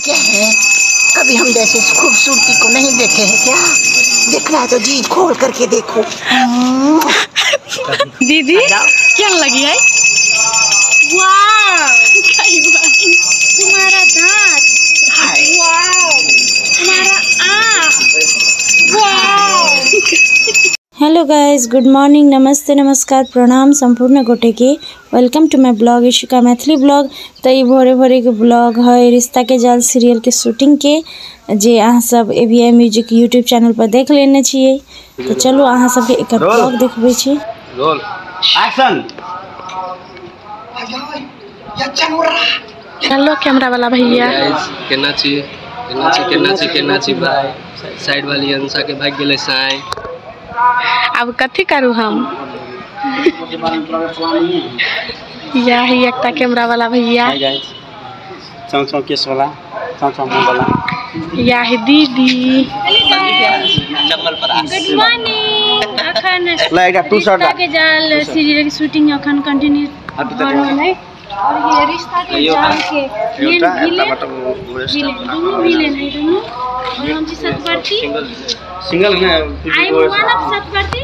क्या है, कभी हम जैसे खूबसूरती को नहीं देखे हैं क्या? देखना है तो जी खोल करके देखो। दीदी क्या लगी है? वाह, तुम्हारा दांत, वाह, तुम्हारा आँख, वाह। हेलो गाइस, गुड मॉर्निंग, नमस्ते, नमस्कार, प्रणाम संपूर्ण गोटे के। Welcome to my blog Ishika Maithili blog. तो ये भोरे भोरे के ब्लॉग है रिश्ता के जाल सीरियल के शूटिंग के, जे अहाँ सब A B I music YouTube channel पर देख लेने छियै। तो चलो अहाँ सबके एक ब्लॉग देखबै छी। Roll action. हेलो कैमरा वाला भैया, केना छी केना छी केना छी केना छी भाई? साइड वाली अंशा के भाग गेलै साई। अब कथी करू हम? या ही एकटा कैमरा वाला भैया, चौ चौ केस वाला, चौ चौ मुंह वाला, या ही दीदी। Good morning. अखन लाइक टू शॉट रिश्ता के जाल सीरियल के शूटिंग अखन कंटिन्यू भ रहल है। और ये रिश्ता के जाल के मेन विलेन, दोनों विलेन है दोनों। और हम छी सतवर्ती सिंगल में। I am one of Satvarti,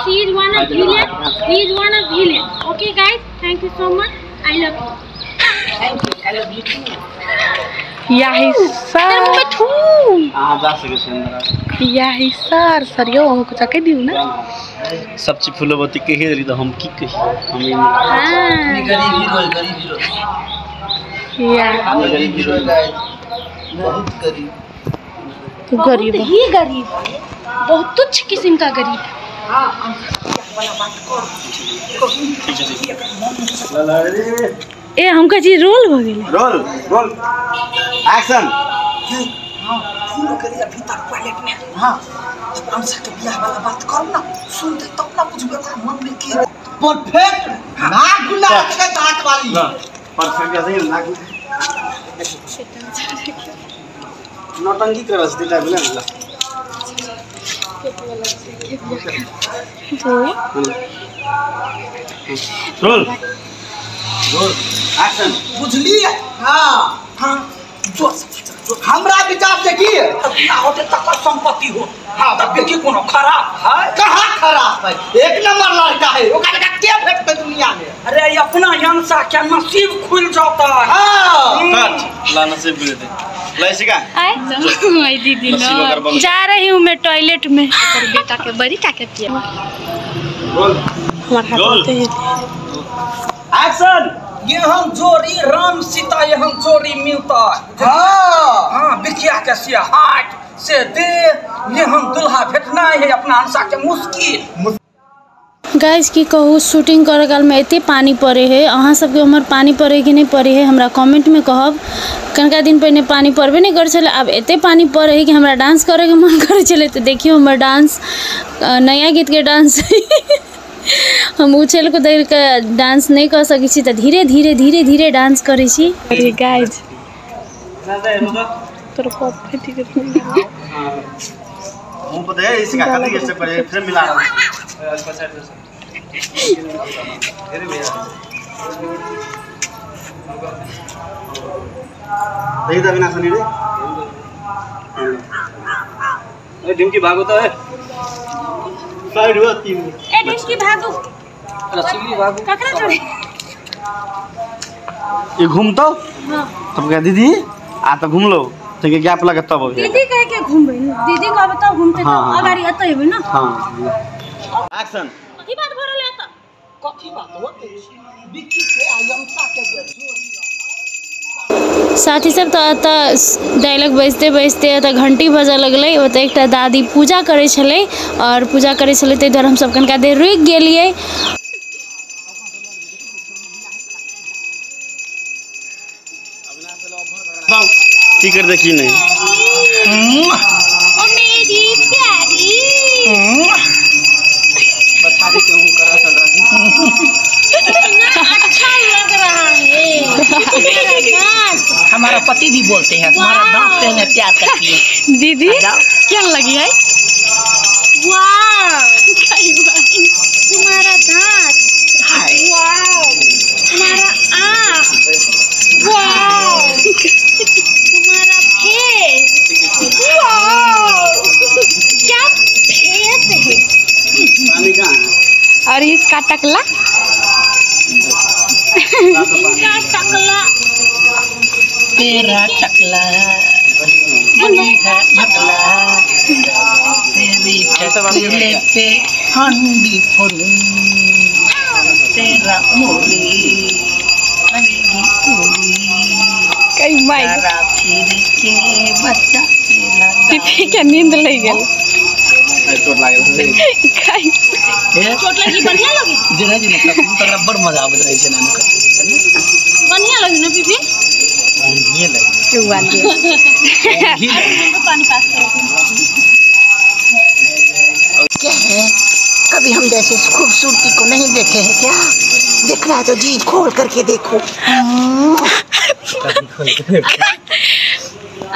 she is one of villain, he is one of villain. Okay guys, thank you so much, I love you. Thank you, I love you too. याही sir अहाँ जा सकै छी अंदर। याही sir सरियो अहाँ कुछ कह दिउ ना। सब चीज फूलवती कहि देली त हम की कही? हम हां गरीब हीरो, गरीब हीरो। या गरीब हीरो गाइस, बहुत गरीब, गरीब ही गरीब, बहुत तुच्छ किस्म का गरीब। हां वाला बात कर। ए हमका जी रोल भ गेलै। Roll roll action. हां फूल करिया भीतर टॉयलेट में। हां अंशा के बियाह वाला बात कर ना, सुनते तब ना बुझबे ओकरा मन में की परफेक्ट ना गुना के दांत वाली ना परफेक्ट जैसे ना नौटंकी करस दिला बोले ना। Roll roll action. बुझली? हां हां जो हमरा विचार से की बियाह होते तकर संपत्ति हो। हां तब देखी कोनो खराब है? कहां खराब है, एक नंबर लड़का है, ओकरा लगा के भेटते दुनिया में। अरे अपना अंशा के नसीब खुल जाता है। हां कट ला नसीब खुल दे लइसिका। आय आई दीदी ना जा रही हूं मैं टॉयलेट में। और बेटा के बड़ी टाके पिया रोल हमार हाथ है। एक्शन। ये हम जोड़ी राम सीता, ये हम जोड़ी मिलता है। हाँ हाँ बिखिया के सिया हाथ से दे, ये हम दुल्हा भेटना है अपना अंशा के मुश्किल। गाइस की कहूँ, शूटिंग करे काल में एते पानी पड़े है। अहाँ सबके उम्हर पानी पड़े कि नहीं पड़े है हमरा कमेंट में कहब। कनका दिन पहिने पानी पड़बे नहीं करे छलै, आब एते पानी पड़े है कि हमरा डांस करे के मन करे छलै। तो देखियो हमर डांस, नया गीत के डांस हम उछल कूद के डांस नहीं कर सकै छी, तो धीरे धीरे धीरे धीरे डांस करै छी। अरे गाइस तोर पप फटी गेल। मुंह पर दे इसका कथी के स्टेप पर फिर मिला रहा। देखि त अविनाश नि रे। ए ढिमकी भागो त ए साइड हुआ तीन। ए ढिमकी भागो, रसीली भागो ककरा जोड़े ये घूम तो। हां तब कह दीदी आ त घूम लो, त के गैप लगे तब अभी दीदी कहे के घूमबै, दीदी कहबै तब घूमते, तब अगाड़ी एतै हेबै ना। हां एक्शन। कथी बात भ रहल है त? कथी बात होते बिक्की के अंशा के जोड़ी। साथी सब तो एतऽ डायलॉग बजिते बजिते एतऽ घंटी बजऽ लगलै। ओतऽ एकटा दादी पूजा करै छलै और पूजा करै छलै, ताहि दुआरे हमसब कनिका देर रुकि गेलियै। की कर देखी नहीं ओ मेरी प्यारी बछारी क्यों करा सदा कितना अच्छा लग रहा है। हमारा पति भी बोलते हैं तुम्हारा दांत से हमें प्यार करती है। दीदी क्या लगी है? वाह, तुम्हारा दांत, वाह, तुम्हारा आँख, वाह, तुम्हारा इनका टकला, इनका टकला, तेरा टकला भटला, तेरी टकले पे हंडी फोड़ूं, तेरा मोरी लगेगी पूरी, कई माई फिर के बच्चा पीपी के नींद लग गेल। चोट लागल चोट लगी बढ़िया लगी जेना जेना तकरा बड़ मजा आबैत रहै छै नानी। बढ़िया लगी ना पीपी? बढ़िया लगी। पानी पास करो। क्या है, कभी हम जैसे खूबसूरती को नहीं देखे हैं क्या? देखना है तो जी खोल करके देखो।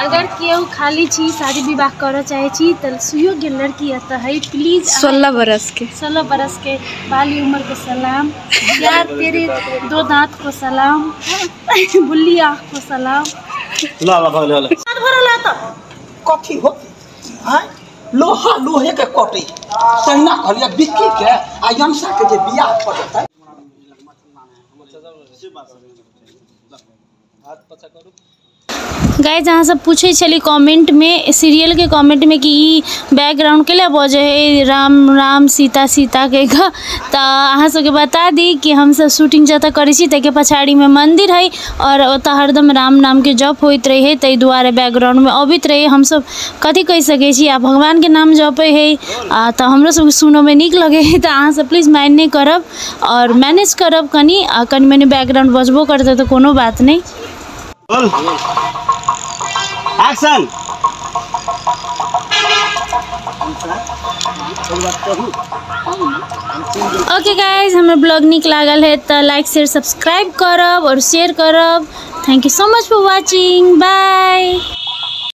अगर केहू खाली छी शादी विवाह करऽ चाहे छी तऽ सुयोग्य लड़की एतऽ है। प्लीज 16 बरस के, 16 बरस के बाली उम्र के सलाम, यार तेरे दो दांत को सलाम, बुल्ली आँख को सलाम। ला ला भले भले भरल है तऽ कथी हो लोहा लोहे के कटे तहिना कहलिए बिक्की के आ यमसा के जे बियाह भऽ जेतै। गाइस अहाँ सब पूछे छली कमेंट में, सीरियल के कमेंट में कि ई बैकग्राउंड के लिए बजे है राम राम सीता सीता के का, तो अहाँ सबके बता दी कि हम सब शूटिंग जतऽ करै छी ताहिके पछाड़ी में मंदिर है और ओतऽ हरदम राम नाम के जप होइत रहे, ताहि दुआरे बैकग्राउंड में अबैत रहे। हमसब कथी कहि सकै छी, आ भगवान के नाम जपै है आ तऽ हमरो सबके सुनऽमे नीक लगै है। तऽ अहाँ सब प्लीज माइंड नहि करब और मैनेज करब कनि, आ कनि मनि बैकग्राउंड बजबो करतै तऽ कोनो बात नहि। एक्शन। ओके गाइज, हमर ब्लॉग नीक लागल है तो लाइक शेयर सब्सक्राइब करब और शेयर करब। Thank you so much for watching, bye.